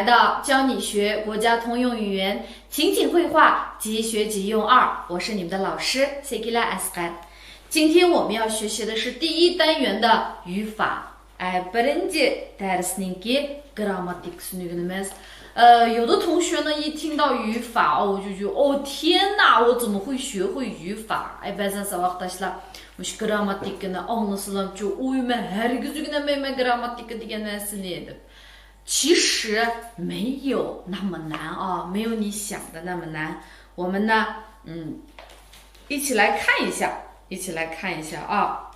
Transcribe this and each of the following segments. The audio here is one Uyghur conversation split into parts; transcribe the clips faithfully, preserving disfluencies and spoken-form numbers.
到教你学国家通用语言情景会话即学即用二，我是你们的老师谢吉拉阿斯甘。今天我们要学习的是第一单元的语法。哎，بىرىنچى دەرسنىڭكى گرامماتىكىسىنى ئۆگىنىمىز. 呃，有的同学呢，一听到语法，哦，就觉得，哦，天哪，我怎么会学会语法？哎，بەزەن ساۋاقداشلار مۇشۇ گرامماتىكىنى ئاڭلىسىلامچۇ، ئۇي، مەن ھەرگىز ئۆگىنەلمەيمەن گرامماتىكا دېگەن نەرسىنى دەپ. 其实没有那么难啊，没有你想的那么难。我们呢，嗯，一起来看一下，一起来看一下啊。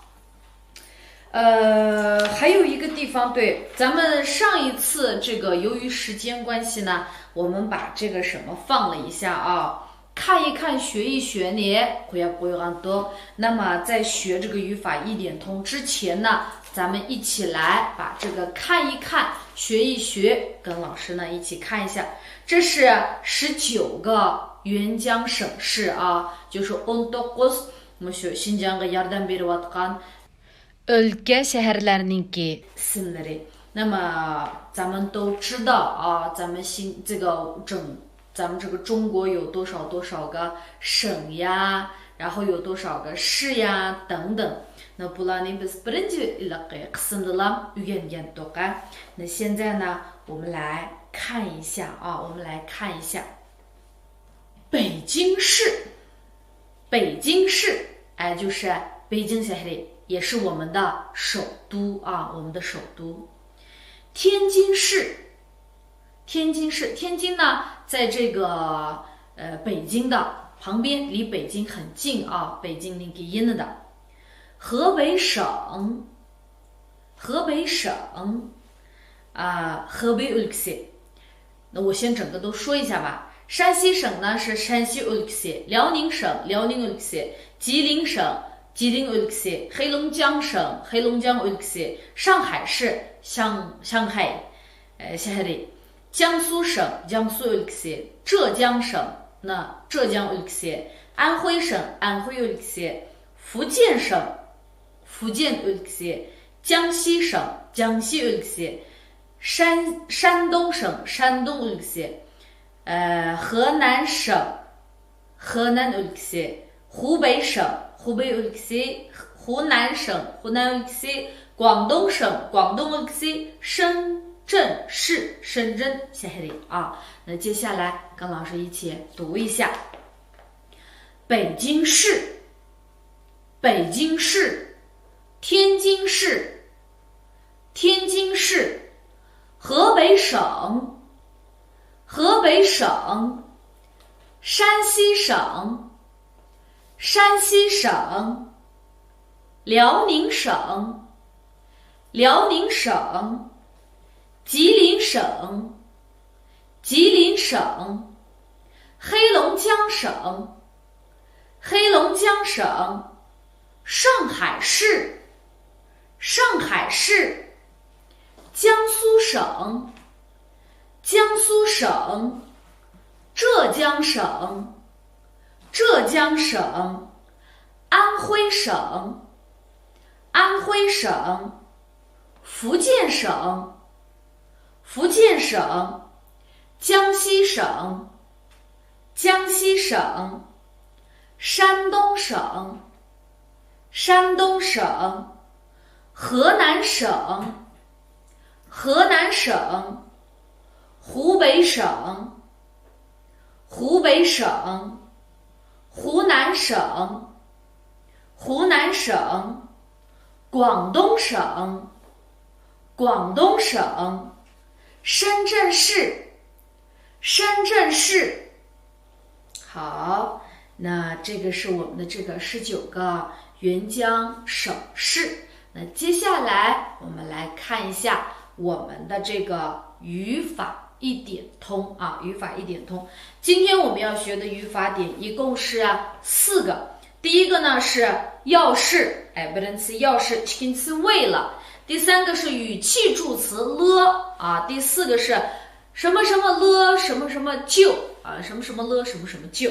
呃，还有一个地方，对，咱们上一次这个由于时间关系呢，我们把这个什么放了一下啊，看一看，学一学呢，回要不要按多。那么在学这个语法一点通之前呢，咱们一起来把这个看一看，学一学，跟老师呢一起看一下。这是十九个沅江省市啊，就是 ئون توققۇز مۇشۇ شىنجاڭغا ياردەم بېرىۋاتقان ئۆلكە، شەھەرلەرنىڭكى ئىسىملىرى. 那么咱们都知道啊，咱们新这个整咱们这个中国有多少多少个省呀，然后有多少个市呀等等。那 بۇلارنى بىز بىرىنچى ھېلىقى قىسىمدىلا ئۆگەنگەنتۇق ھە. 那现在呢，我们来看一下啊，我们来看一下北京市。北京市，哎，就是北京 شەھىرى，也是我们的首都啊，我们的首都。天津市，天津市，天津呢，在这个呃北京的旁边，离北京很近啊， 北京نىڭكى يېنىدا. 河北省，河北省，啊，河北 ۆلكىسى. 那我先整个都说一下吧。山西省呢是山西 ۆلكىسى، 辽宁省，辽宁 ۆلكىسى، 吉林省，吉林 ۆلكىسى، 黑龙江省，黑龙江 ۆلكىسى، 上海市，上上海 ئە، شەھىرى، 江苏省، 江苏 ۆلكىسى، 浙江省، 那浙江 ۆلكىسى، 安徽省، 安徽 ۆلكىسى، 福建省، 福建 ۆلكىسى، 江西省، 江西 ۆلكىسى، 山山东省، 山东 ۆلكىسى، 呃，河南省， 河南 ۆلكىسى، 湖北省، 湖北 ۆلكىسى، 湖南省، 湖南 ۆلكىسى، 广东省، 广东 ۆلكىسى، 深圳市، 深圳 شەھىرى. 啊，那接下来跟老师一起读一下。北京市，北京市，天津市，天津市，河北省，河北省，山西省， 山西省，辽宁省，辽宁省，吉林省，吉林省，黑龙江省，黑龙江省，上海市，上海市，江苏省，江苏省，浙江省， 浙江省、安徽省、安徽省、福建省、福建省、江西省、江西省、山东省、山东省、河南省、河南省、湖北省、 湖北省、湖南省、湖南省、广东省、广东省、深圳市、深圳市。好，那这个是我们的这个十九个沅江省市。那接下来我们来看一下我们的这个语法一点通啊，语法一点通。今天我们要学的语法点一共是四个。第一个呢是要是，哎，不能是要是，请是为了。第三个是语气助词了啊，第四个是什么什么了什么什么就啊，什么什么了什么什么就。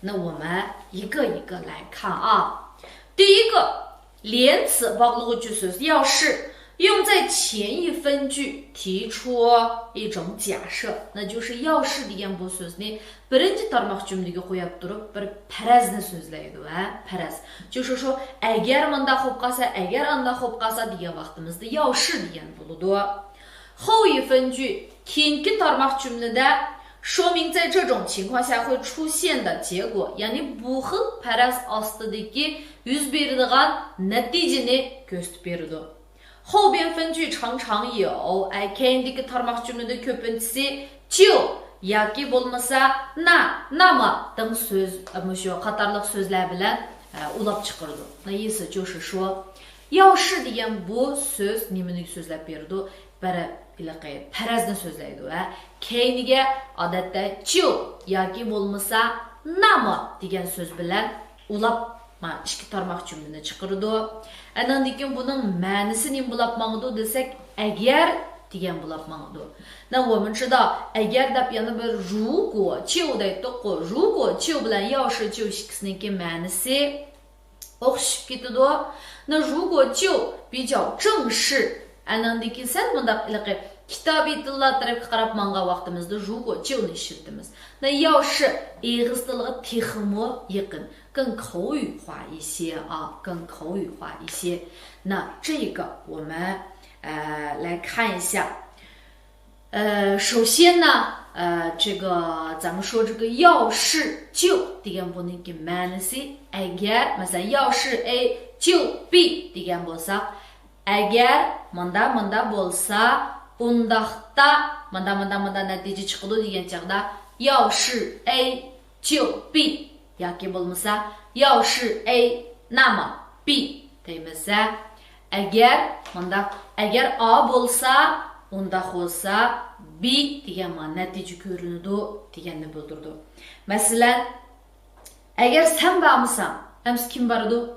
那我们一个一个来看啊。第一个，连词 باغلىغۇچى سۆز 要是用在前一分句提出一种假设，那就是要是 دېگەن بۇ سۆزنى بىرىنچى تارماق جۈملىگە قويۇپ تۇرۇپ بىر پەرەزنى سۆزلەيدۇ، ھە؟ پەرەز. 就是说 ئەگەر مۇنداق بولۇپ قالسا، ئەگەر ئانداق بولۇپ قالسا دېگەن ۋاقتىمىزدا 要是 دېگەن بولىدۇ. 后一分句 كېيىنكى تارماق جۈملىدە 说明在这种情况下会出现的结果، يەنى بۇ خىل پەرەز ئاستىدىكى يۈز بېرىدىغان نەتىجىنى كۆرسىتىپ بېرىدۇ. 后边分句常常有، ئە، كەينىدىكى تارماق جۈملىدە كۆپىنچىسى 就 ياكى بولمىسا 那، 那么 دىڭ سۆز، مۇشۇ قاتارلىق سۆزلەر بىلەن، ئە، ئۇلاپ چىقىرىدۇ. 那意思就是说 要是 دېگەن بۇ سۆز نېمىنى سۆزلەپ بېرىدۇ؟ بىر ھېلىقى پەرەزنى سۆزلەيدۇ ۋە كەينىگە ئادەتتە 就 ياكى بولمىسا 那么 دېگەن سۆز بىلەن ئۇلاپ، ما، ئىككى تارماق جۈملىنى چىقىرىدۇ. ئاندىن كېيىن بۇنىڭ مەنىسى نېمە بولاپ ماڭىدۇ دېسەك، ئەگەر دېگەن بولاپ ماڭىدۇ. 那我们知道 ئەگەر دەپ يەنە بىر 如果就 دەيتتۇققۇ. 如果就 بىلەن 要是就 ئىككىسىنىڭكى مەنىسى ئوخشىشىپ كېتىدۇ. 那如果就 比较正式. ئاندىن كېيىن سەل مۇنداق ھېلىقى كىتابىي تىللار تەرەپكە قاراپ ماڭغان ۋاقتىمىزدا 如果就 نى ئىشلىتىمىز. 那要是 ئېغىز تىلىغا تېخىمۇ يېقىن. 更口语化一些啊，更口语化一些。那这个我们，呃，来看一下。 呃，首先呢，呃，这个咱们说这个 要是就 دېگەن بۇنىڭكى مەنىسى، ئەگەر، مەسىلەن، 要是 A 就 B دېگەن بولساق، ئەگەر مۇندا، مۇندا بولسا، ئۇنداقتا مۇندا، مۇندا، مۇندا نەتىجە چىقىدۇ دېگەن چاغدا، 要是 A 就 B ياكى بولمىسا، 要是 A 那么 B دەيمىز-ە. ئەگەر مۇنداق، ئەگەر A بولسا، ئۇنداق بولسا، B دېگەن مانا نەتىجە كۆرۈنىدۇ دېگەننى بىلدۈرىدۇ. مەسىلەن، ئەگەر سەن بارمىساڭ، ئەمسە كىم بارىدۇ؟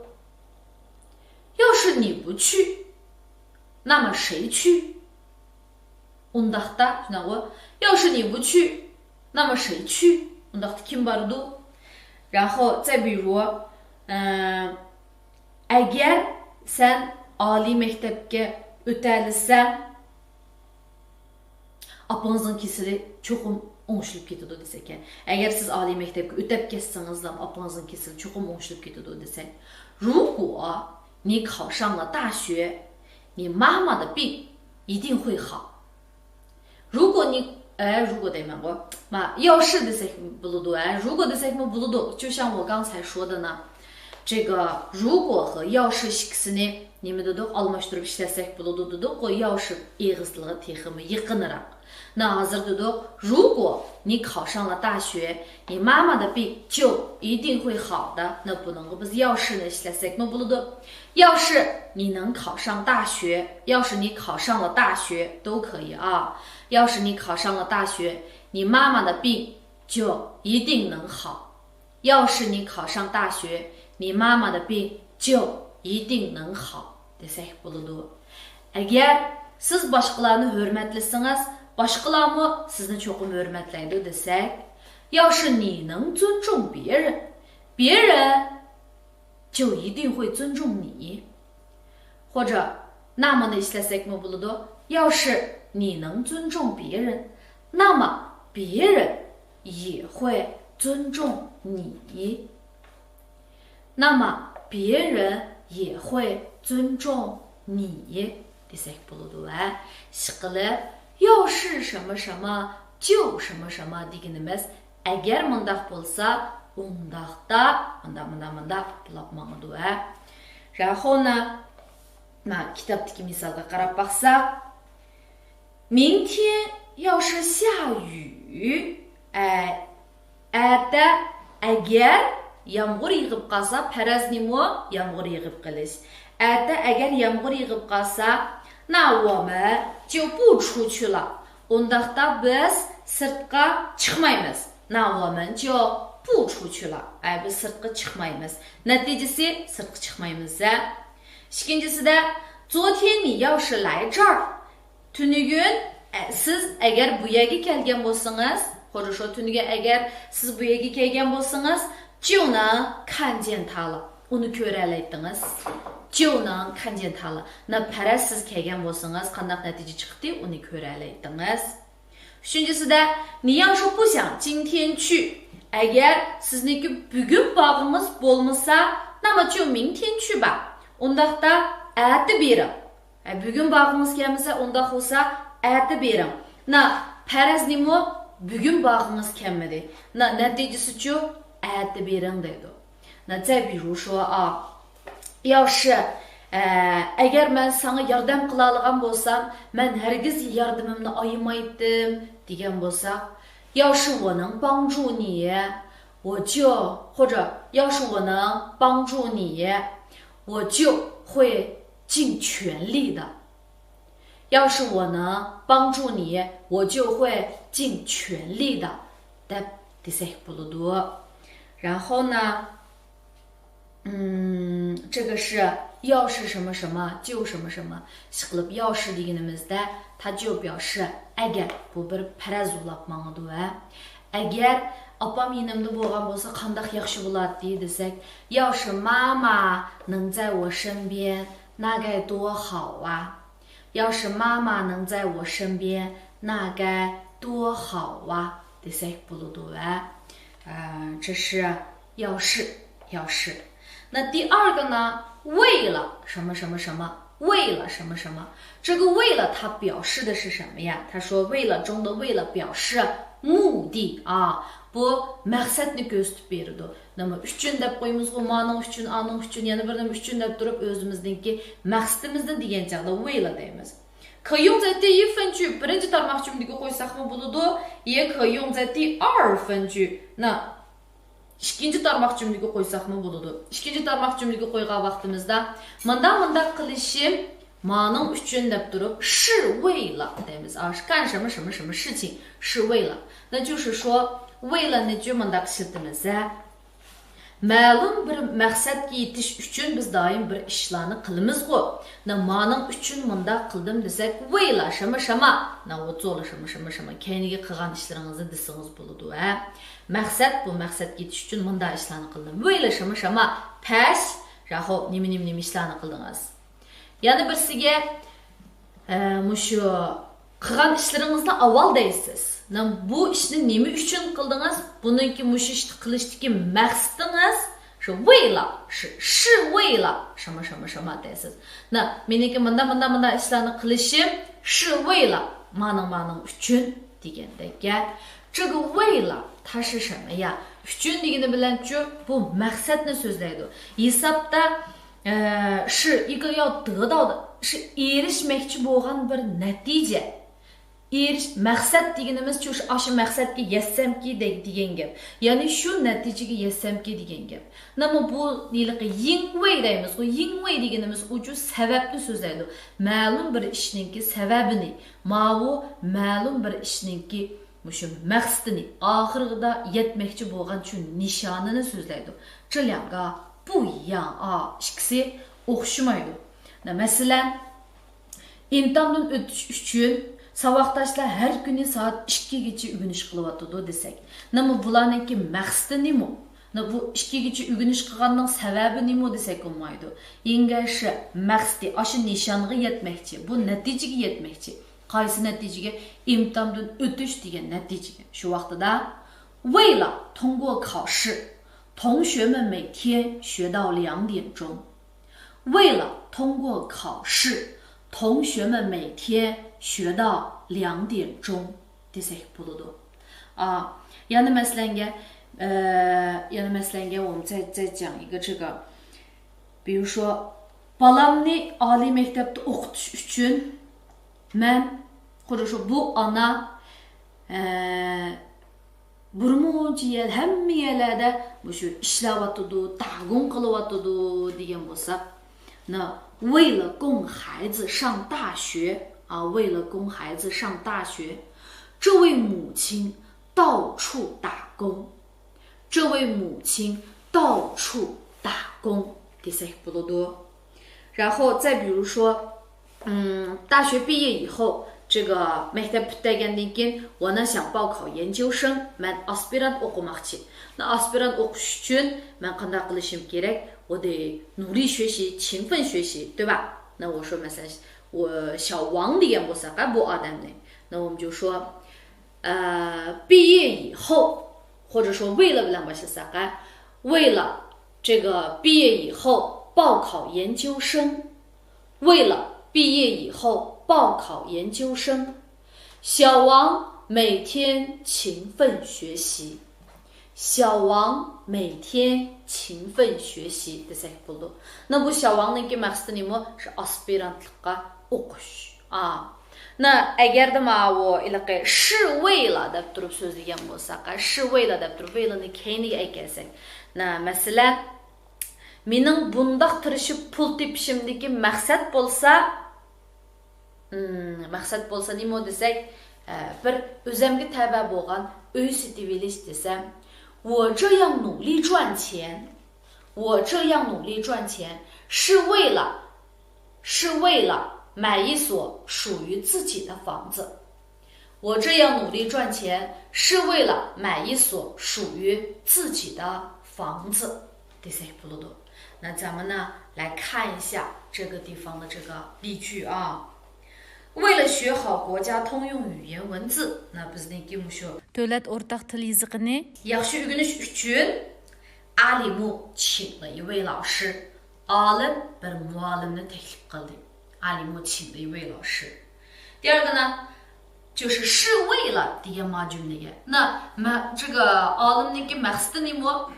要是你不去，那么谁去؟ ئۇنداقتا، شۇنداقغۇ؟ 要是你不去，那么谁去؟ ئۇنداقتا كىم بارىدۇ؟ 然后再比如，ئە، ئەگەر سەن ئالىي مەكتەپكە ئۆتەلىسەڭ، ئاپىڭىزنىڭ كېسىلى چوقۇم ئوڭشىلىپ كېتىدۇ دېسە ئىكەن. ئەگەر سىز ئالىي مەكتەپكە ئۆتەپ كەتسىڭىزلا، ئاپىڭىزنىڭ كېسىلى چوقۇم ئوڭشىلىپ كېتىدۇ دېسەك، 如果你考上了大学，你妈妈的病一定会好。 如果你، ئە، 如果 دەيمەنغۇ. ما، 要是 دېسەك بولىدۇ، ئە، 如果 دېسەكمۇ بولىدۇ. 就像我刚才说的呢，这个 如果 和 要是 ئىككىسىنى نېمە دېدۇق؟ ئالماشتۇرۇپ ئىشلەتسەك بولىدۇ دېدۇققۇ، 要是 ئېغىز تىلىغا تېخىمۇ يېقىنراق. 那 ھازىر دېدۇق، 如果你考上了大学，你妈妈的病就一定会好的. 那 بۇنىڭغا بىز 要是 نى ئىشلەتسەكمۇ بولىدۇ. 要是你能考上大学，要是你考上了大学都可以啊。要是你考上了大学，你妈妈的病就一定能好。要是你考上大学，你妈妈的病就一定能好 دېسەك بولىدۇ. ئەگەر سىز باشقىلارنى ھۆرمەتلىسىڭىز، باشقىلارمۇ سىزنى چوقۇم ھۆرمەتلەيدۇ دېسەك، 要是你能尊重别人，别人就一定会尊重你。 或者 那么 نى ئىشلەتسەكمۇ بولىدۇ. 要是你能尊重别人，那么别人也会尊重你。那么别人也会尊重你 دېسەك بولىدۇ. ۋە ئىشقىلىپ، 要是什么什么就什么什么 دېگىنىمىز، ئەگەر مۇنداق بولسا، ئۇنداقتا مۇنداق، مۇنداق، مۇنداق بولاپ ماڭىدۇ. ۋە 然后呢، ما، كىتابتىكى مىسالغا قاراپ باقساق، 明天要是下雨، ئە، ئەتە ئەگەر يامغۇر يېغىپ قالسا، پەرەزنىمۇ يامغۇر يېغىپ قېلىش. ئەتە ئەگەر يامغۇر يېغىپ قالسا، 那我们就不出去了. ئۇنداقتا بىز سىرتقا چىقمايمىز. 那我们就不出去了. ئە، بىز سىرتقا چىقمايمىز. نەتىجىسى سىرتقا چىقمايمىز. ئىككىنچىسىدە، 昨天你要是来这儿، تۈنۈگۈن، ئە، سىز ئەگەر بۇ يەرگە كەلگەن بولسىڭىز، 或者说 تۈنۈگۈن ئەگەر سىز بۇ يەرگە كەلگەن بولسىڭىز، 就能看见他了. ئۇنى كۆرەلەيتتىڭىز. 就能看见他了. 那 پەرەز سىز كەلگەن بولسىڭىز، قانداق نەتىجە چىقتى، ئۇنى كۆرەلەيتتىڭىز. ئۈچىنچىسىدە، 你要是不想今天去. ئەگەر سىزنىڭكى بۈگۈن بارغىڭىز بولمىسا، 那么就明天去吧. ئۇنداقتا ئەتە بېرىڭ. ئە، بۈگۈن بارغىڭىز كەلمىسە، ئۇنداق بولسا ئەتە بېرىڭ. 那 پەرەز نېمە؟ بۈگۈن بارغىڭىز كەلمىدى. 那 نەتىجىسىچۇ؟ ئەتە بېرىڭ دەيدۇ. 那再比如说啊， 要是، ئە، ئەگەر مەن ساڭا ياردەم قىلالىغان بولسام، مەن ھەرگىز ياردىمىمنى ئايىمايتتىم دېگەن بولساق، 要是我能帮助你，我就，或者要是我能帮助你，我就会尽全力的。 要是我能帮助你，我就会尽全力的 دەپ دېسەك بولىدۇ. 然后呢，嗯，这个是要是什么什么就什么什么. ئىشقىلىپ 要是 دېگىنىمىزدە 它就表示 ئەگەر، بۇ بىر پەرەز بولاپ ماڭىدۇ ۋە ئەگەر ئاپام يېنىمدا بولغان بولسا قانداق ياخشى بولاتتى دېسەك، 要是妈妈能在我身边，那该多好啊. 要是妈妈能在我身边，那该多好啊 دېسەك بولىدۇ ۋە، ئە، 这是要是，要是. 那第二个呢，为了什么什么什么，为了什么什么，这个为了它表示的是什么呀？他说为了中的为了表示目的啊， بۇ مەقسەتنى كۆرسىتىپ بېرىدۇ. نېمە ئۈچۈن دەپ قويىمىزغۇ، مانىڭ ئۈچۈن، ئانىڭ ئۈچۈن، يەنە بىر نېمە ئۈچۈن دەپ تۇرۇپ ئۆزىمىزنىڭكى مەقسىتىمىزنى دېگەن چاغدا 为了 دەيمىز. 可用在第一分句 بىرىنچى تارماق جۈملىگە قويساقمۇ بولىدۇ، 也可用在第二分句 نا ئىككىنچى تارماق جۈملىگە قويساقمۇ بولىدۇ. ئىككىنچى تارماق جۈملىگە قويغان ۋاقتىمىزدا مۇنداق مۇنداق قىلىشىم مانىڭ ئۈچۈن دەپ تۇرۇپ 是为了 دەيمىز. 啊，是干什么什么什么事情 是为了. 那就是说为了 نى مۇنداق ئىشلىتىمىز ھە. مەلۇم بىر مەقسەتكە يېتىش ئۈچۈن بىز دائىم بىر ئىشلارنى قىلىمىزغۇ. 那 مانىڭ ئۈچۈن مۇنداق قىلدىم دېسەك، 为了什么什么 نا 我做了什么什么什么 كەينىگە قىلغان ئىشلىرىڭىزنى دېسىڭىز بولىدۇ ھە. مەقسەت، بۇ مەقسەتكە يېتىش ئۈچۈن مۇنداق ئىشلارنى قىلدىم. 为了什么什么 پەس، 然后 نېمە نېمە نېمە ئىشلارنى قىلدىڭىز. يەنە بىرسىگە، ئە، مۇشۇ قىلغان ئىشلىرىڭىزنى ئاۋۋال دەيسىز. نە، بۇ ئىشنى نېمە ئۈچۈن قىلدىڭىز؟ بۇنىڭكى مۇشۇ ئىشنى قىلىشتىكى مەقسىتىڭىز شۇ 为了، شۇ 是为了什么什么什么 دەيسىز. نە، مېنىڭكى مۇنداق، مۇنداق، مۇنداق ئىشلارنى قىلىشىم 是为了 مانىڭ، مانىڭ ئۈچۈن دېگەندەك گەپ. 这个为了它是什么呀؟ ئۈچۈن دېگىنى بىلەنچۇ بۇ مەقسەتنى سۆزلەيدۇ. ھېسابتا، ئە، 是一个要得到的، 是 ئېرىشمەكچى بولغان بىر نەتىجە. ئېرىش-، مەقسەت دېگىنىمىز شۇ، ئاشۇ مەقسەتكە يەتسەمكى دەي-، دېگەن گەپ. يەنى شۇ نەتىجىگە يەتسەمكى دېگەن گەپ. نېمە بۇ ھېلىقى 因为 دەيمىزغۇ، 因为 دېگىنىمىز ئۇچۇ سەۋەبنى سۆزلەيدۇ. مەلۇم بىر ئىشنىڭكى سەۋەبىنى، ماۋۇ مەلۇم بىر ئىشنىڭكى مۇشۇ مەقسىتىنى، ئاخىرىدا يەتمەكچى بولغان شۇ نىشانىنى سۆزلەيدۇ. 这两个不一样啊، ئىككىسى ئوخشىمايدۇ. مەسىلەن، ئىمتىھاندىن ئۆتۈش ئۈچۈن ساۋاقداشلار ھەر كۈنى سائەت ئىككىگىچە ئۆگىنىش قىلىۋاتىدۇ دېسەك، نېمە بۇلارنىڭكى مەقسىتى نېمە؟ نە، بۇ ئىككىگىچە ئۆگىنىش قىلغاننىڭ سەۋەبى نېمە دېسەك بولمايدۇ. 应该是 مەقسىتى، ئاشۇ نىشانغا يەتمەكچى، بۇ نەتىجىگە يەتمەكچى. قايسى نەتىجىگە؟ ئىمتىھاندىن ئۆتۈش دېگەن نەتىجىگە. شۇ ۋاقتىدا، 为了通过考试，同学们每天学到两点钟。为了通过考试，同学们每天学到两点钟。 دېسەك بولىدۇ. ئا، يەنە مەسىلەنگە، ئە، يەنە مەسىلەنگە 我们再، 再讲一个这个، 比如说، بالامنى ئالىي مەكتەپتە ئوقۇتۇش ئۈچۈن مەن، خۇددى شۇ بۇ ئانا، ئە، بىر مۇنچە يەر، ھەممە يەرلەردە مۇشۇ ئىشلەۋاتىدۇ، 打工 قىلىۋاتىدۇ دېگەن بولساق، 那为了供孩子上大学啊，为了供孩子上大学，这位母亲到处打工，这位母亲到处打工 دېسەك بولىدۇ. 然后再比如说，嗯，大学毕业以后，这个 مەكتەپ پۈتتۈرگەندىن كېيىن، 我呢想报考研究生، مەن ئاسپىرانت ئوقۇماقچى. 那 ئاسپىرانت ئوقۇش ئۈچۈن مەن قانداق قىلىشىم كېرەك؟ 我得努力学习，勤奋学习，对吧？那我说 مەسىلەن، 我小王 دېگەن بولساق، بۇ ئادەمنى. 那我们就说، 呃，毕业以后，或者说为了 بىلەن باشلىساق، 为了这个毕业以后报考研究生，为了毕业以后报考研究生，小王每天勤奋学习。小王每天勤奋学习 دېسەك بولىدۇ. 那 بۇ 小王 نىڭكى مەقسىتى نېمە؟ شۇ ئاسپىرانتلىققا ئوقۇش. ئا. 那 ئەگەردە ماۋۇ ھېلىقى 是为了 دەپ تۇرۇپ سۆزلىگەن بولساق، 是为了 دەپ تۇرۇپ 为了 نى كەينىگە ئەكەلسەك. 那 مەسىلەن، مېنىڭ بۇنداق تىرىشىپ پۇل تېپىشىمدىكى مەقسەت بولسا، مم، مەقسەت بولسا نېمە دېسەك، ئە، بىر ئۆزەمگە تەۋە بولغان ئۆي سېتىۋېلىش دېسەم، 我这样努力赚钱，我这样努力赚钱是为了，是为了买一所属于自己的房子。我这样努力赚钱是为了买一所属于自己的房子。 دېسەك بولىدۇ. 那咱们呢，来看一下这个地方的这个例句啊。为了学好国家通用语言文字， 那 بىزنىڭكى مۇشۇ دۆلەت ئورتاق تىل يېزىقىنى ياخشى ئۆگىنىش ئۈچۈن 阿里木请了一位老师، ئالىم بىر مۇئەللىمنى تەكلىپ قىلدى. 阿里木请了一位老师. 第二个呢，就是是为了 دېگەن ما جۈملىگە. 那 ما، 这个 ئالىمنىڭكى مەقسىتى نېمە؟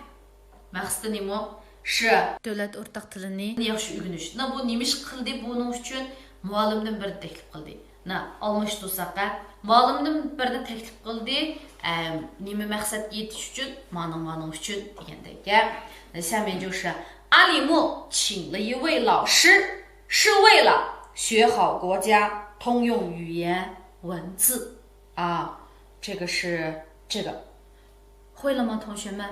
مەقسىتى نېمە؟ 是 دۆلەت ئورتاق تىلىنى ياخشى ئۆگىنىش. 那 بۇ نېمە ئىش قىلدى بۇنىڭ ئۈچۈن؟ مۇئەللىمدىن بىرنى تەكلىپ قىلدى. 那 ئالماشتۇرساق، ھە؟ مۇئەللىمدىن بىرنى تەكلىپ قىلدى. ئە، نېمە مەقسەتكە يېتىش ئۈچۈن؟ مانىڭ، مانىڭ ئۈچۈن دېگەندەك، ھە؟ 下面就是 阿里木请了一位老师，是为了学好国家通用语言文字。 啊，这个是这个. 会了吗，同学们？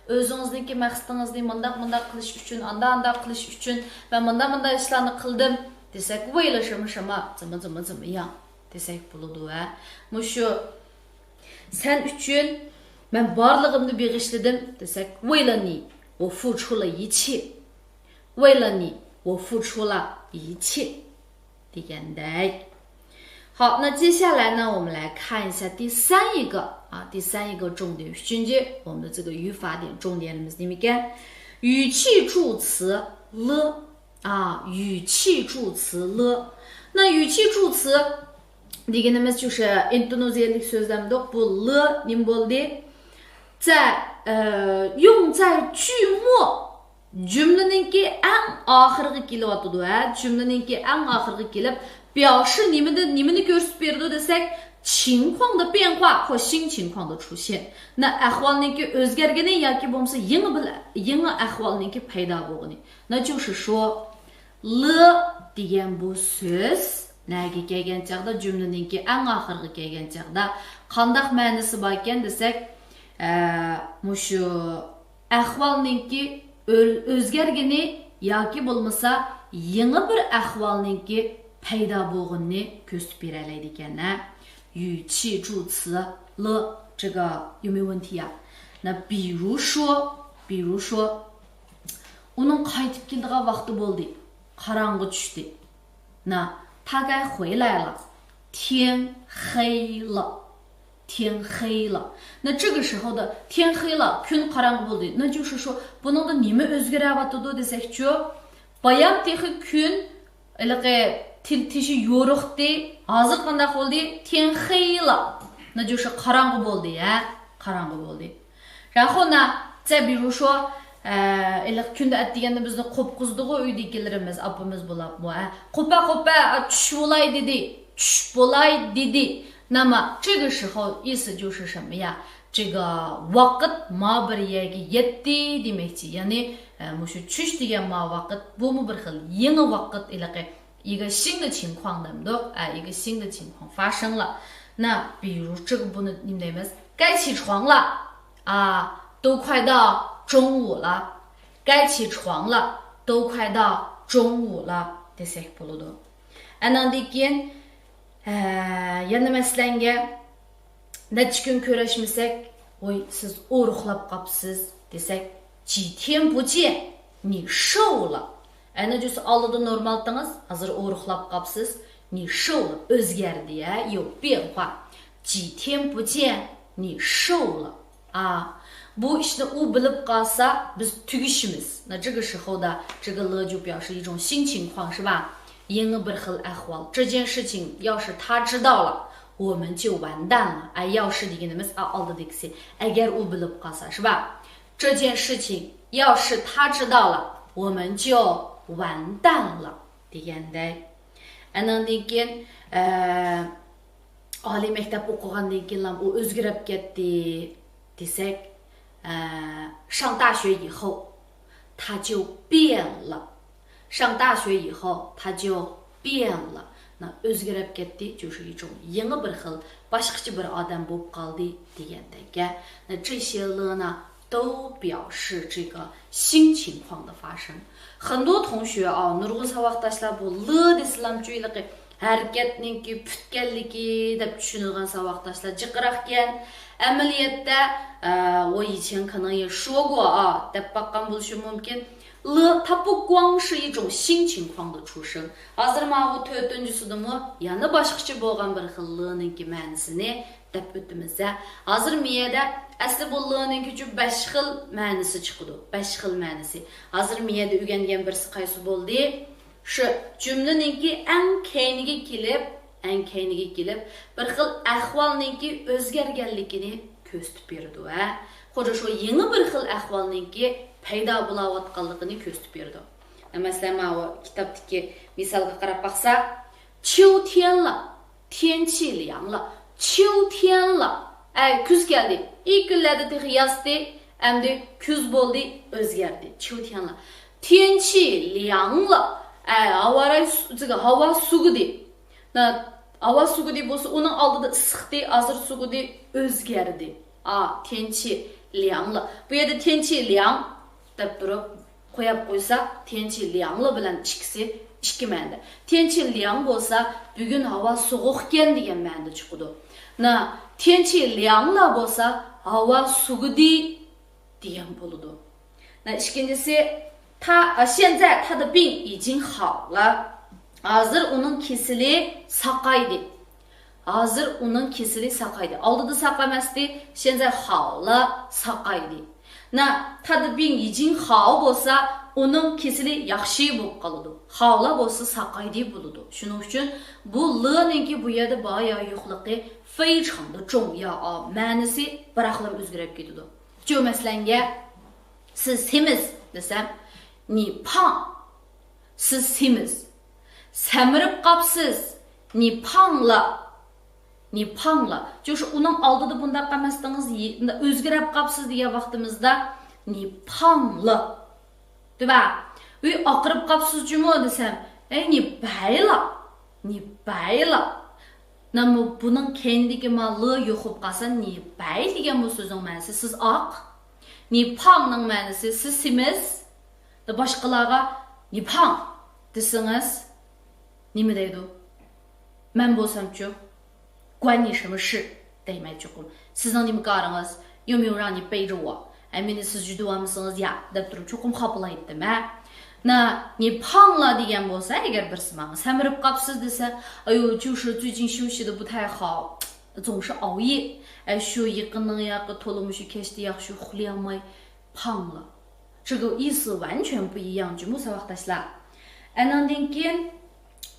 ئۆزىڭىزنىڭكى مەقسىتىڭىزنى مۇنداق، مۇنداق قىلىش ئۈچۈن، ئانداق، ئانداق قىلىش ئۈچۈن مەن مۇنداق، مۇنداق ئىشلارنى قىلدىم دېسەك، 为了什么什么怎么怎么怎么样 دېسەك بولىدۇ، ھە؟ مۇشۇ سەن ئۈچۈن مەن بارلىقىمنى بېغىشلىدىم دېسەك، 为了你我付出了一切，为了你我付出了一切 دېگەندەك. 好，那接下来呢，我们来看一下第三一个啊，第三一个重点. ئۈچىنچى، 我们的这个语法点重点 نېمىمىز نېمىكەن؟ 语气助词了 啊，语气助词了. 那语气助词 دېگىنىمىز 就是 ئىنتوناتسىيەلىك سۆزلەمدۇق. بۇ 了 نېمە بولدى؟ 在، 呃，用在句末 جۈملىنىڭكى ئەڭ ئاخىرىغا كېلىۋاتىدۇ، ھە؟ جۈملىنىڭكى ئەڭ ئاخىرىغا كېلىپ، 表示 نېمىدە، نېمىنى كۆرسىتىپ بېرىدۇ دېسەك، 情况的变化或新情况的出现. 那 ئەھۋالنىڭكى ئۆزگەرگىنى ياكى بولمىسا يېڭى بىر، يېڭى ئەھۋالنىڭكى پەيدا بولغىنى. 那就是说 了 دېگەن بۇ سۆز نەگە كەلگەن چاغدا، جۈملىنىڭكى ئەڭ ئاخىرىغا كەلگەن چاغدا قانداق مەنىسى باركەن دېسەك، ئە، مۇشۇ ئەھۋالنىڭكى ئۆ-، ئۆزگەرگىنى ياكى بولمىسا يېڭى بىر ئەھۋالنىڭكى پەيدا بولغىنىنى كۆرسىتىپ بېرەلەيدىكەن، ھە. 语气助词了 这个有没有问题呀？那比如说，比如说 ئۇنىڭ قايتىپ كېلىدىغان ۋاقتى بولدى. قاراڭغۇ چۈشتى. 那他该回来了. 天黑了. 天黑了. 那这个时候的天黑了, 天黑了, كۈن قاراڭغۇ بولدى. 那就是说 بۇنىڭدا نېمە ئۆزگىرەۋاتىدۇ دېسەكچۇ؟ بايام تېخى كۈن ھېلىقى تىل-، تېشى يورۇقتى. ھازىر قانداق بولدى؟ 天黑了. 那就是 قاراڭغۇ بولدى، ھە؟ قاراڭغۇ بولدى. 然后呢، 再比如说، ئە، ھېلىقى كۈندە ئەتىگەندە بىزنى قوپقۇزدىغۇ ئۆيدىكىلىرىمىز، ئاپىمىز بولاپمۇ، ھە؟ قوپە، قوپە، ئا، چۈش بولاي دېدى، چۈش بولاي دېدى. 那么这个时候意思就是什么呀？ 这个 ۋاقىت ما بىر يەرگە يەتتى دېمەكچى. يەنى، ئە، مۇشۇ چۈش دېگەن ما ۋاقىت، بۇمۇ بىر خىل يېڭى ۋاقىت، ھېلىقى 一个新的情况 دەمدۇق. ئە، 一个新的情况发生了. 那比如这个 بۇنى نېمە دەيمىز؟ 该起床了. 啊，都快到中午了. 该起床了, 都快到中午了 دېسەك بولىدۇ. ئاناندىن كېيىن، ھە، يەنە مەسىلەنگە، نەچچە كۈن كۆرۈشمىسەك، ۋوي، سىز ئورۇقلاپ قاپسىز دېسەك، 几天不见.你瘦了. ئەنە جۈسى ئالدىدا نورمال ئېيتىڭىز، ھازىر ئورۇقلاپ قاپسىز. 你瘦了 ئۆزگەردى ھە، 有变化. 几天不见你瘦了. ئا، بۇ ئىشنى ئۇ بىلىپ قالسا، بىز تۈگىشىمىز. 那这个时候的这个了就表示一种新情况，是吧؟ يېڭى بىر خىل ئەھۋال. 这件事情要是他知道了，我们就完蛋了. ئە، 要是 دېگىنىمىز ئا، ئالدىدىكىسى. ئەگەر ئۇ بىلىپ قالسا، 是吧؟ 这件事情要是他知道了，我们就完蛋了 دېگەندەك. ئەنىڭدىن كېيىن، ئە، ئالىي مەكتەپ ئوقۇغاندىن كېيىنلا ئۇ ئۆزگىرىپ كەتتى دېسەك، ئە، 上大学以后，他就变了. 上大学以后，他就变了. 那 ئۆزگىرىپ كەتتى، 就是一种 يېڭى بىر خىل، باشقىچە بىر ئادەم بولۇپ قالدى دېگەندەك. 那这些了呢，都表示这个新情况的发生. 很多同学啊، نۇرغۇن ساۋاقداشلار بۇ 了 دېسىلام چۈيلىقى ھەرىكەتنىڭكى پۈتكەنلىكى دەپ چۈشىنىدىغان ساۋاقداشلار جىقراقكەن. ئەمەلىيەتتە، ئە، 我以前可能也说过啊 دەپ باققان بولۇشۇم مۇمكىن. 了它不光是一种新情况的出生. ھازىر ماۋۇ تۆتىنچىسىدىمۇ يەنە باشقىچە بولغان بىر خىل 了نىڭكى مەنىسىنى دەپ ئۆتىمىز ھە. ھازىر مىيەدە ئەسلى بۇ 了نىڭكىچۇ بەش خىل مەنىسى چىقىدۇ. بەش خىل مەنىسى. ھازىر مىيەدە ئۆگەنگەن بىرسى قايسى بولدى؟ شۇ جۈملىنىڭكى ئەڭ كەينىگە كېلىپ، ئەڭ كەينىگە كېلىپ، بىر خىل ئەھۋالنىڭكى ئۆزگەرگەنلىكىنى كۆرسىتىپ بېرىدۇ ھە. خوجا شۇ يېڭى بىر خىل ئەھۋالنىڭكى پەيدا بولاۋاتقانلىقىنى كۆرسىتىپ بېرىدۇ. مەسىلەن، ماۋۇ كىتابتىكى مىسالغا قاراپ باقساق، 秋天了، 天气凉了. 秋天了. ئەي، كۈز كەلدى. ئى كۈنلەردە تېخى ياستى، ئەمدى كۈز بولدى، ئۆزگەردى. 秋天了. 天气凉了. ئەي، ھاۋا رايى سۇ-، ھاۋا سوغۇدى. ھاۋا سوغۇدى بولسا، ئۇنىڭ ئالدىدا ئىسسىقتى، ھازىر سوغۇدى، ئۆزگەردى. ئا، 天气凉了. بۇ يەردە 天气凉 دەپ تۇرۇپ، قوياپ قويساق، 天气凉了 بىلەن ئىككىسى ئىككى مەنىدە. 天气凉 بولسا، بۈگۈن ھاۋا سوغۇقكەن دېگەن مەنىدە چىقىدۇ. 那 天气凉了 بولسا، ھاۋا سوغۇدى دېگەن بولىدۇ. 那 ئىككىنچىسى، 他، 现在他的病已经好了. ھازىر ئۇنىڭ كېسىلى ساقايدى. ھازىر ئۇنىڭ كېسىلى ساقايدى. ئالدىدا ساق ئەمەستى، 现在好了 ساقايدى. 那他的病已经好 بولسا، ئۇنىڭ كېسىلى ياخشى بولۇپ قالىدۇ. 好了 بولسا ساقايدى بولىدۇ. شۇنىڭ ئۈچۈن بۇ 了 نىڭكى بۇ يەردە بار يا يوقلۇقى 非常的重要 مەنىسى بىراقلا ئۆزگىرىپ كېتىدۇ. شۇ مەسىلەنگە، سىز سېمىز دېسەم، 你胖. سىز سېمىز. سەمرىپ قاپسىز. 你胖了. 你胖了. شۇ، شۇ ئۇنىڭ ئالدىدا بۇنداق ئەمەستىڭىز، يې-، ئۆزگىرەپ قاپسىز دېگەن ۋاقتىمىزدا، 你胖了. 对吧؟ ئۆي ئاقىرىپ قاپسىز جۇمۇ دېسەم، ئەي، 你白了. 你白了. 那么 بۇنىڭ كەينىدىكى ما 了 يوق بولۇپ قالسا، 你白 دېگەن بۇ سۆزنىڭ مەنىسى سىز ئاق. 你胖 نىڭ مەنىسى سىز سېمىز. باشقىلارغا 你胖 دېسىڭىز، نېمە دەيدۇ؟ مەن بولسامچۇ؟ 关你什么事 دەيمەن چوقۇم. سىزنىڭ نېمە كارىڭىز؟ 又没有让你背着我. ھە، مېنى سىز يۈدۈۋالمىسىڭىز يا، دەپ تۇرۇپ چوقۇم خاپىلايتتىم ھە. 那你胖了 دېگەن بولسا، ئەگەر بىرسى ماڭا سەمرىپ قاپسىز دېسە، 哎呦，就是最近休息得不太好，总是熬夜. ئە، شۇ يېقىننىڭ ياقى تولىمۇ شۇ كەچتە ياخشى ئۇخلىيالماي، 胖了. 这个意思完全不一样 جۇمۇ ساۋاقداشلار. ئەنىڭدىن كېيىن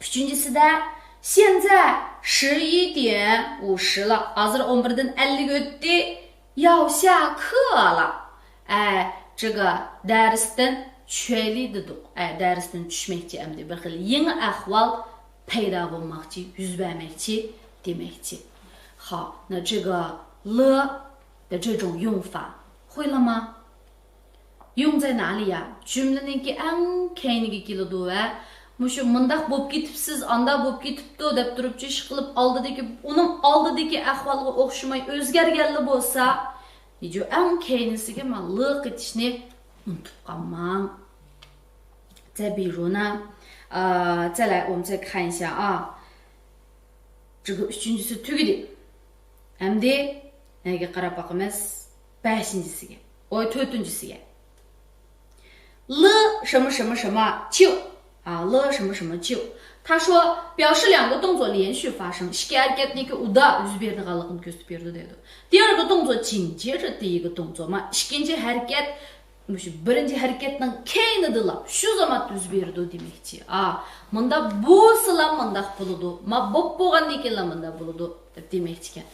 ئۈچىنچىسىدە، 现在十一点五十了. ھازىر ئون بىردىن ئەللىك ئۆتتى. 要下课了. ئە، 这个 دەرستىن چۈشەيلى دېدۇق. ئە، دەرستىن چۈشمەكچى ئەمدى. بىر خىل يېڭى ئەھۋال پەيدا بولماقچى، يۈز بەرمەكچى دېمەكچى. 好，那这个了 的这种用法，会了吗？ 用在哪里呀？ جۈملىنىڭكى ئەڭ كەينىگە كېلىدۇ ۋە مۇشۇ مۇنداق بولۇپ كېتىپسىز، ئانداق بولۇپ كېتىپتۇ دەپ تۇرۇپ، ئىشقىلىپ ئالدىدىكى، ئۇنىڭ ئالدىدىكى ئەھۋالغا ئوخشىماي ئۆزگەرگەنلا بولسا، نىجۇ ئەڭ كەينىسىگە ما 了 قېتىشنى ئۇنتۇپ قالماڭ. 再比如呢，呃，再来，我们再看一下啊，这个 ئۈچىنچىسى تۈگىدى. ئەمدى نەگە قاراپ باقىمىز؟ بەشىنچىسىگە. ئوي، تۆتىنچىسىگە. 了什么什么什么就啊，了什么什么就。他说表示两个动作连续发生，ئىككى ھەرىكەتنىڭكى ئۇدا يۈز بېرىدىغانلىقىنى كۆرسىتىپ بېرىدۇ دەيدۇ. 第二个动作紧接着第一个动作嘛، ئىككىنچى ھەرىكەت مۇشۇ بىرىنچى ھەرىكەتنىڭ كەينىدىلا شۇ زاماندا يۈز بېرىدۇ دېمەكچى. ئا، مۇنداق بولسىلا مۇنداق بولىدۇ، ما بولۇپ بولغاندىن كېيىنلا مۇنداق بولىدۇ دەپ دېمەكچىكەن.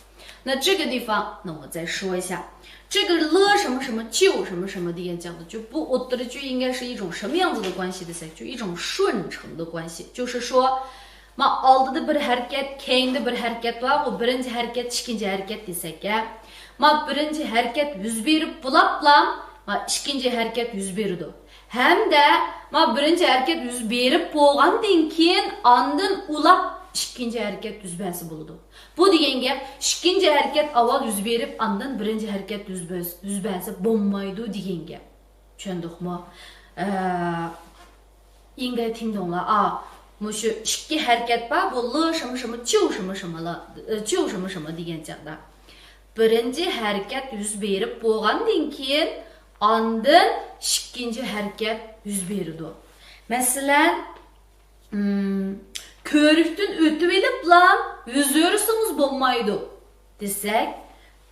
那这个地方，那我再说一下，这个了什么什么就什么什么 دېگەن چاغدا، بۇ ئوتتۇرىچۇ 应该是一种什么样子的关系 دېسەكچۇ، 一种顺承的关系，就是说 ما ئالدىدا بىر ھەرىكەت، كەينىدە بىر ھەرىكەت بار، بۇ بىرىنچى ھەرىكەت، ئىككىنچى ھەرىكەت دېسەك، ھە. ما بىرىنچى ھەرىكەت يۈز بېرىپ بولاپلا، ما ئىككىنچى ھەرىكەت يۈز بېرىدۇ. ھەمدە ما بىرىنچى ھەرىكەت يۈز بېرىپ بولغاندىن كېيىن، ئاندىن ئۇلاپ ئىككىنچى ھەرىكەت يۈز بەرسە بولىدۇ. بۇ دېگەن گەپ، ئىككىنچى ھەرىكەت ئاۋۋال يۈز بېرىپ، ئاندىن بىرىنچى ھەرىكەت يۈز بەرسە، يۈز بەرسە بولمايدۇ دېگەن گەپ. چۈشەندۇقمۇ؟ ئە، 应该听懂了啊. مۇشۇ ئىككى ھەرىكەت بار، بۇ 了什么什么就什么什么了، 就什么什么 دېگەن چاغدا. بىرىنچى ھەرىكەت يۈز بېرىپ بولغاندىن كېيىن، ئاندىن ئىككىنچى ھەرىكەت يۈز بېرىدۇ. مەسىلەن، ئىم، كۆۋرۈكتىن ئۆتۈۋېلىپلا يۈز ئۆرۈسىڭىز بولمايدۇ دېسەك،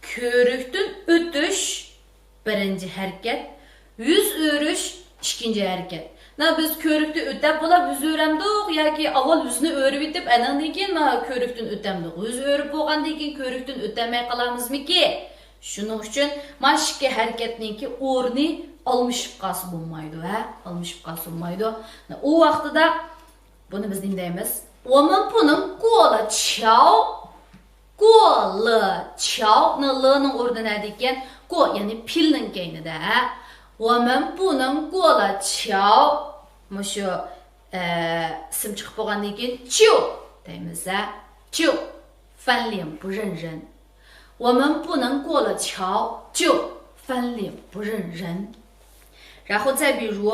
كۆۋرۈكتىن ئۆتۈش بىرىنچى ھەرىكەت، يۈز ئۆرۈش ئىككىنچى ھەرىكەت. نا، بىز كۆۋرۈكتىن ئۆتەپ بولاپ يۈز ئۆرەمدۇق ياكى ئاۋۋال يۈزنى ئۆرۈۋېتىپ، ئاندىن كېيىن ما كۆۋرۈكتىن ئۆتەمدۇق؟ يۈز ئۆرۈپ بولغاندىن كېيىن كۆۋرۈكتىن ئۆتەلمەي قالامىزمىكى؟ شۇنىڭ ئۈچۈن ما ئىككى ھەرىكەتنىڭكى ئورنى ئالمىشىپ قالسا بولمايدۇ، ھە؟ ئالمىشىپ قالسا بولمايدۇ. ئۇ ۋاقتىدا بۇنى بىز نېمە دەيمىز؟ 我们不能过了桥. 过了桥. 那 了نىڭ ئورنى نەدىكەن؟ 过 يەنى پېئىلنىڭ كەينىدە. 我们不能过了桥. مۇشۇ، ئە، ئىسىم چىقىپ بولغاندىن كېيىن 就 دەيمىز، ھە؟ 就翻脸不认人. 我们不能过了桥就翻脸不认人。然后再比如，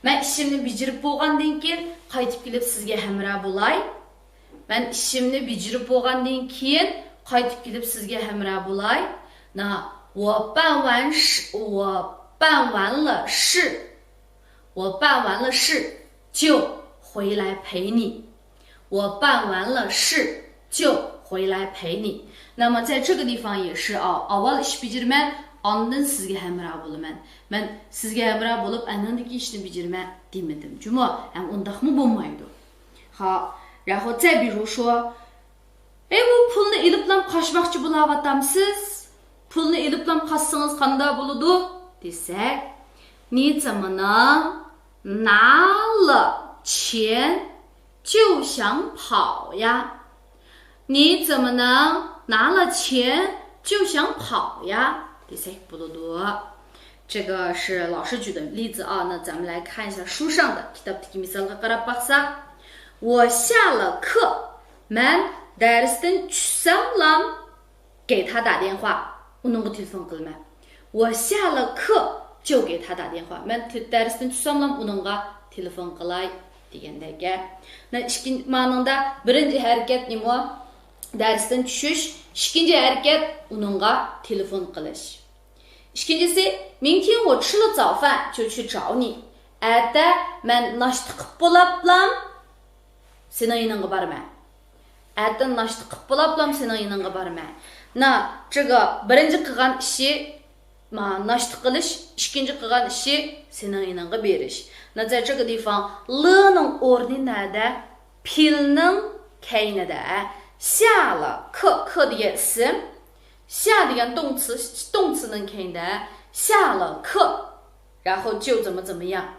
مەن ئىشىمنى بېجىرىپ بولغاندىن كېيىن قايتىپ كېلىپ سىزگە ھەمراھ بولاي. مەن ئىشىمنى بېجىرىپ بولغاندىن كېيىن قايتىپ كېلىپ سىزگە ھەمراھ بولاي. 那我办完事，我办完了事，我办完了事就回来陪你。 我办完了事就回来陪你。那么在这个地方也是啊，ئاۋۋال ئىش بېجىرىمەن، ئاندىن سىزگە ھەمراھ بولىمەن. مەن سىزگە ھەمراھ بولۇپ، ئاندىن كېيىن ئىشنى بېجىرىمەن دېمىدىم جۇمۇ. ھەم ئۇنداقمۇ بولمايدۇ. ھا، 然后再比如说، ئەي، بۇ پۇلنى ئېلىپلام قاچماقچى بولاۋاتامسىز؟ پۇلنى ئېلىپلام قاچسىڭىز قانداق بولىدۇ؟ دېسەك، 你怎么能拿了钱 就想跑呀？你怎么能拿了钱就想跑呀？ دېسەك بولىدۇ. 这个是老师举的例子啊，那咱们来看一下书上的، كىتابتىكى مىسالغا قاراپ باقساق. 我下了课، مەن دەرستىن چۈشسەملا 给他打电话، ئۇنىڭغا تېلېفون قىلىمەن. 我下了课就给他打电话. مەن تە-، دەرستىن چۈشسەملا ئۇنىڭغا تېلېفون قىلاي دېگەندەك. نە، ئىككىنچى مانىڭدا بىرىنچى ھەرىكەت نېمە؟ دەرستىن چۈشۈش، ئىككىنچى ھەرىكەت ئۇنىڭغا تېلېفون قىلىش. ئىككىنچىسى، 明天我吃了早饭就去找你. ئەتە مەن ناشتا قىپ بولاپلام سېنىڭ يېنىڭغا بارىمەن. ئەتە ناشتا قىپ بولاپلام سېنىڭ يېنىڭغا بارىمەن. نا، 这个 بىرىنچى قىلغان ئىشى، ما، ناشتا قىلىش، ئىككىنچى قىلغان ئىشى سېنىڭ يېنىڭغا بېرىش. 那在这个地方 لنىڭ ئورنى نەدە؟ پېئىلنىڭ كەينىدە. 下了课، 课 دېگەن ئىسىم. 下 دېگەن 动词، 动词نىڭ كەينىدە. 下了课，然后就怎么怎么样。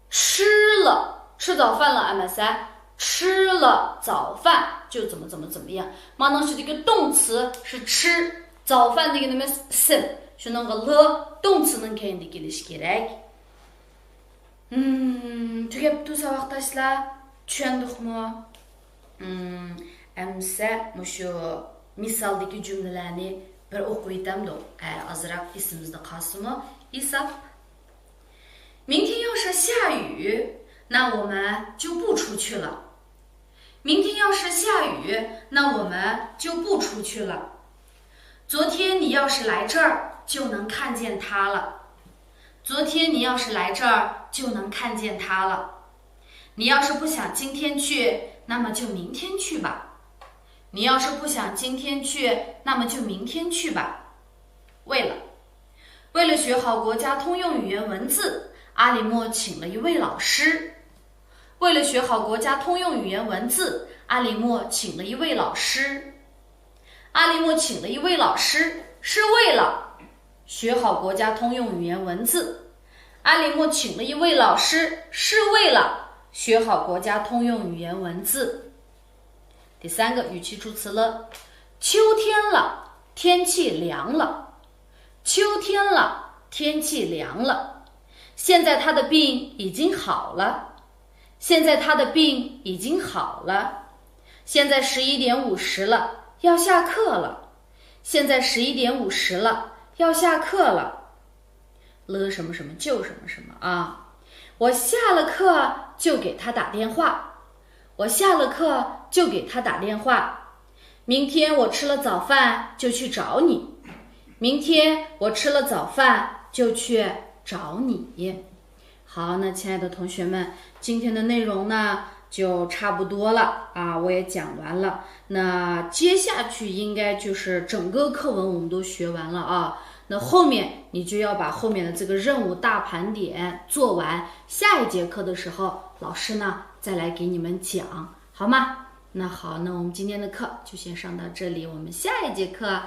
吃了، 吃早饭了 ئەمەس، ھە؟ 吃了早饭就怎么怎么怎么样. مانىڭ ئىچىدىكى 动词是吃، 早饭 دېگىنىمىز ئىسىم. شۇنىڭغا 了 动词نىڭ كەينىدە كېلىشى كېرەك. ھىم، تۈگەپتۇ ساۋاقداشلار. چۈشەندۇقمۇ؟ ھىم، ئەمسە مۇشۇ مىسالدىكى جۈملىلەرنى بىر ئوقۇۋېتەمدۇق. ئە، ئازراق ئېسىمىزدە قالسىمۇ ھېساب. 明天要是下雨，那我们就不出去了。明天要是下雨，那我们就不出去了。昨天你要是来这儿，就能看见他了。昨天你要是来这儿，就能看见它了。你要是不想今天去，那么就明天去吧。你要是不想今天去，那么就明天去吧。为了，为了学好国家通用语言文字，阿里莫请了一位老师。为了学好国家通用语言文字，阿里莫请了一位老师。阿里莫请了一位老师，是为了学好国家通用语言文字。阿里莫请了一位老师，是为了学好国家通用语言文字。第三个语气助词了，秋天了，天气凉了。秋天了，天气凉了。现在他的病已经好了。现在他的病已经好了。现在十一点五十了，要下课了。现在十一点五十了，要下课了。了什么什么就什么什么啊！我下了课就给他打电话。我下了课就给他打电话。明天我吃了早饭就去找你。明天我吃了早饭就去找你。好，那亲爱的同学们，今天的内容呢就差不多了啊，我也讲完了。那接下去应该就是整个课文我们都学完了啊。那后面你就要把后面的这个任务大盘点做完，下一节课的时候，老师呢再来给你们讲，好吗？那好，那我们今天的课就先上到这里，我们下一节课